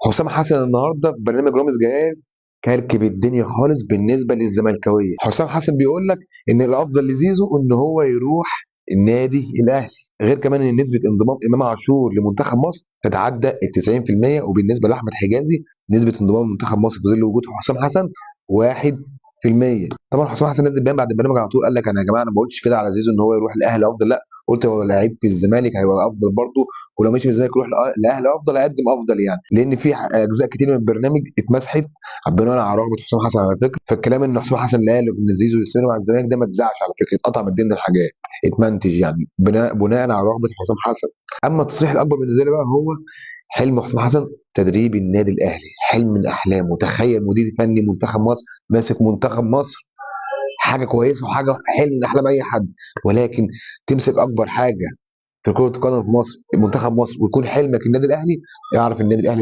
حسام حسن النهارده في برنامج رامز جلال كركب الدنيا خالص بالنسبة للزملكاويه. حسام حسن بيقول لك ان الافضل لزيزو ان هو يروح النادي الاهلي، غير كمان ان نسبه انضمام امام عاشور لمنتخب مصر تتعدى ال 90%، وبالنسبة لاحمد حجازي نسبه انضمام منتخب مصر في ظل وجود حسام حسن 1%. طبعا حسام حسن نزل بيان بعد البرنامج على طول، قال لك انا يا جماعة انا ما قلتش كده على زيزو ان هو يروح الاهلي افضل، لا قلت هو لعيب في الزمالك هيبقى افضل برضه، ولو مشي من الزمالك يروح الاهلي افضل، هيقدم افضل يعني، لان في اجزاء كتير من البرنامج اتمسحت بناء على رغبة حسام حسن على فكرة. فالكلام ان حسام حسن اللي قال ان زيزو يستلم على الزمالك ده ما اتذاعش على فكرة، اتقطع من ضمن الحاجات، اتمنتج يعني بناء على رغبة حسام حسن. اما التصريح الاكبر بالنسبة لي بقى هو حلم حسام حسن تدريب النادي الاهلي، حلم من احلامه. تخيل مدير فني منتخب مصر ماسك منتخب مصر، حاجة كويسة وحاجه حلم من احلام اي حد، ولكن تمسك اكبر حاجة في كره القدم في مصر منتخب مصر ويكون حلمك النادي الاهلي، اعرف النادي الاهلي